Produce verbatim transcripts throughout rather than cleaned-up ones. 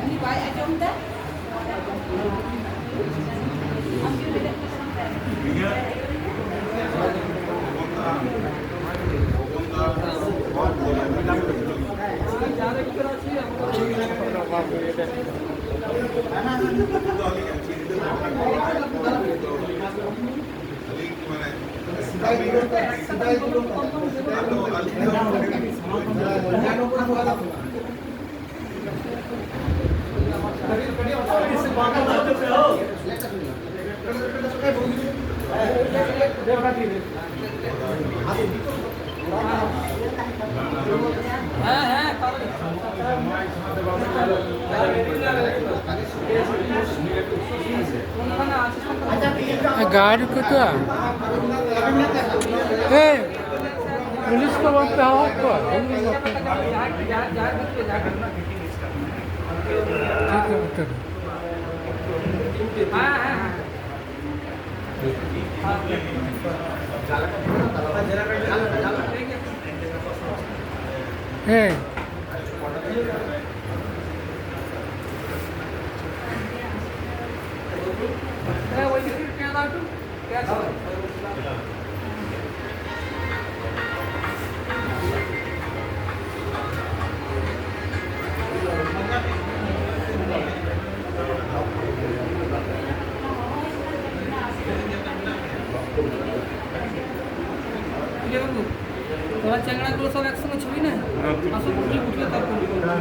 ᱩᱱᱤ ᱵᱟᱭ ᱟᱸᱡᱚᱢ ᱫᱟ᱾ ᱜᱟᱹᱰᱤ ᱠᱚᱫᱚ, ᱮᱭ, ᱯᱩᱞᱤᱥ ᱠᱚ ᱵᱟᱝ ᱯᱮ ᱦᱚᱦᱚ ᱠᱚᱣᱟ? ᱴᱷᱤᱠ ᱜᱮᱭᱟ, ᱵᱩᱡᱷᱟᱹᱣ᱾ ᱦᱮᱸ᱾ ᱛᱷᱚᱲᱟ ᱪᱮᱝᱲᱟ ᱜᱩᱞᱳ ᱥᱚᱵ ᱮᱠᱥᱚᱝᱜᱮ ᱪᱷᱚᱵᱤ ᱱᱟ, ᱟᱥᱚᱞ ᱯᱩᱨᱟᱹ ᱩᱴᱷᱮ ᱛᱟᱨᱯᱚᱨ ᱛᱟᱨᱯᱚᱨ ᱦᱚᱵᱮ ᱱᱟ᱾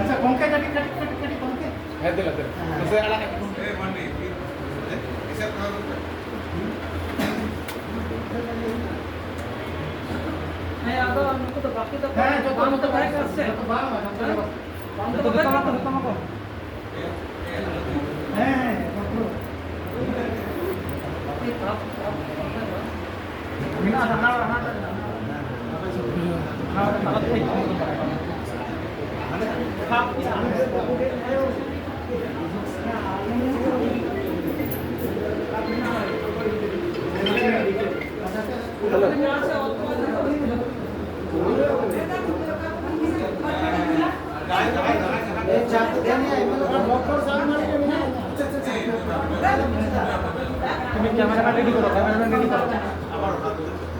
ᱟᱪᱪᱷᱟ ᱜᱚᱝᱠᱮ, ᱠᱟᱹᱴᱤᱡ, ᱠᱟᱹᱴᱤᱡ, ᱠᱟᱹᱴᱤᱡ, ᱠᱟᱹᱴᱤᱡ ᱜᱚᱝᱠᱮ᱾ ᱦᱮᱸ, ᱫᱮᱞᱟ, ᱫᱮᱞᱟ᱾ ᱦᱮᱸ᱾ ᱢᱟᱥᱮ ᱟᱲᱟᱜ ᱠᱟᱜ ᱠᱚ᱾ ᱦᱮᱸ, ᱟᱫᱚ ᱱᱩᱠᱩ ᱫᱚ ᱵᱟᱹᱠᱤ ᱫᱚ ᱦᱮᱸ, ᱡᱚᱛᱚ, ᱵᱟᱝ ᱡᱚᱛᱚ, ᱫᱚ ᱵᱟᱭ ᱡᱚᱛᱚ, ᱠᱟᱱᱟ ᱥᱮ? ᱡᱚᱛᱚ ᱵᱟᱝ, ᱵᱟᱝ, ᱡᱚᱛᱚ ᱵᱟᱝ᱾ ᱵᱟᱝ ᱫᱚ ᱵᱟᱭ ᱠᱟᱱᱟ᱾ ᱡᱚᱛᱚ ᱢᱟᱠᱚ᱾ ᱦᱮᱸ, ᱦᱮᱸ, ᱦᱮᱸ, ᱢᱮᱱᱟᱜᱼᱟ, ᱦᱟᱱᱟ, ᱦᱟᱱᱟ, ᱦᱟᱱᱟ᱾ ᱠᱮᱢᱮᱨᱟᱢᱮᱱ ᱨᱮᱰᱤ ᱠᱚᱨᱚ, ᱠᱮᱢᱮᱨᱟᱢᱮᱱ ᱨᱮᱰᱤ ᱠᱚᱨᱚ᱾